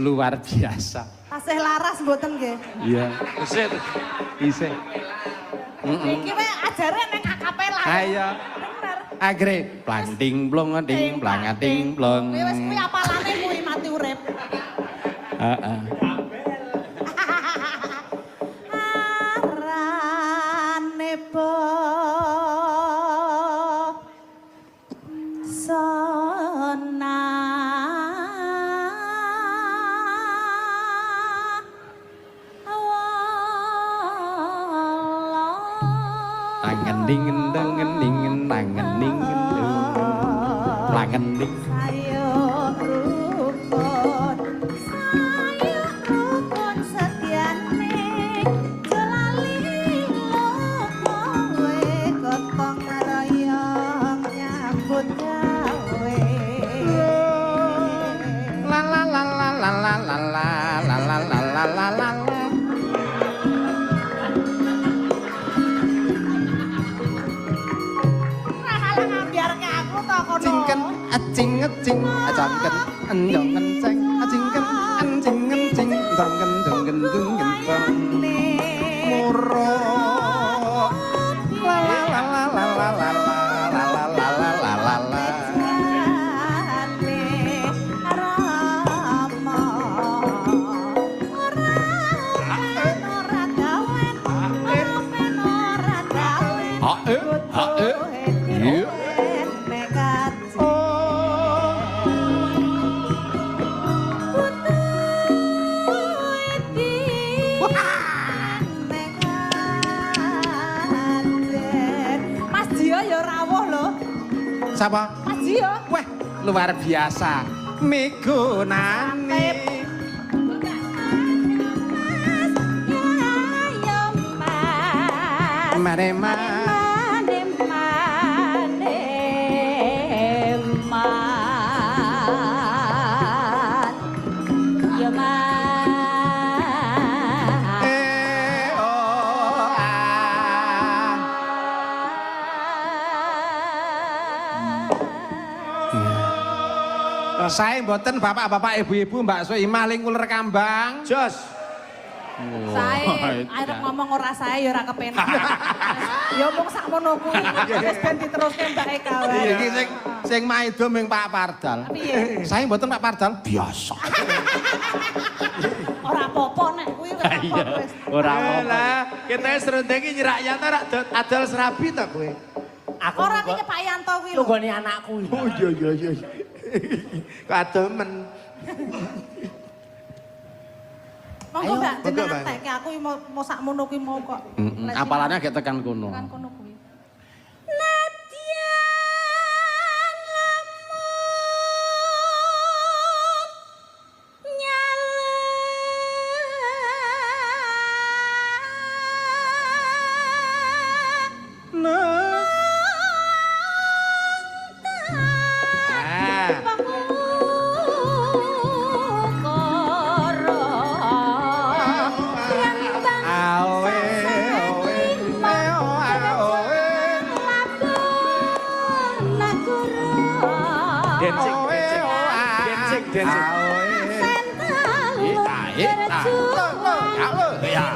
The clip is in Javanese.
Luar biasa. Tasih laras mboten nggih? Iya. Isih. Isih. Iki wae ajare nang akapela. Ayo. Bener. Agre plang ding plong ding plang ding plong. Kuwi wis kuwi apalane kuwi mati urip. Heeh. Arane sona. Tangan ding dang ding tangan ding ding. Tangan ding. Sayo rukun, sayo rukun setyane, aja lali kowe gotong royong nyambut gawe. La la la la la la la la la la la la la la. Ora malah ngambiarke aku to kono. Cingken acing acing acangken enjong enceng acingken encing encing jongken jongken jongken jong. Muro. La la la la la la la la la la la la la la. Ha e ha e. Iya. Oh. Mas Jio ya rawuh lho. Siapa? Mas Jio. Wah, luar biasa. Migunani. Mas ya yo Mas. Mare ma. Mane mane man. Ya man. E o a. Saya mboten bapak-bapak, ibu-ibu, Mbak Soimah ling uler kambang. Jos. Sae, arep ngomong ora sae ya ora kepenak. Ya omong sakmono kuwi. Wis ben diteruske Mbak Eka wae. Iki sing sing maido ming Pak Pardal. Piye? Saya mboten Pak Pardal biasa. Ora apa-apa nek kuwi wis apa wis. Ora apa-apa. Lah, kita serundeng iki nyerak rak adol serabi to kowe. Aku Ora iki Pak Yanto kuwi lho. Tunggone anakku. Oh iya iya iya. Kok adomen. Monggo Mbak Monggo, jenengan Mbak. tekke aku mau sakmono kuwi mau kok. Apalane agak tekan kono. Tekan kono kuwi. Nadyan lamun nyala Ah. pangukara rentang Awe owe o awe. labon nagara Dancing, Owe dancing. o a. Dancing, dancing. Awe. Ita ita. Lo lo ya lo ya.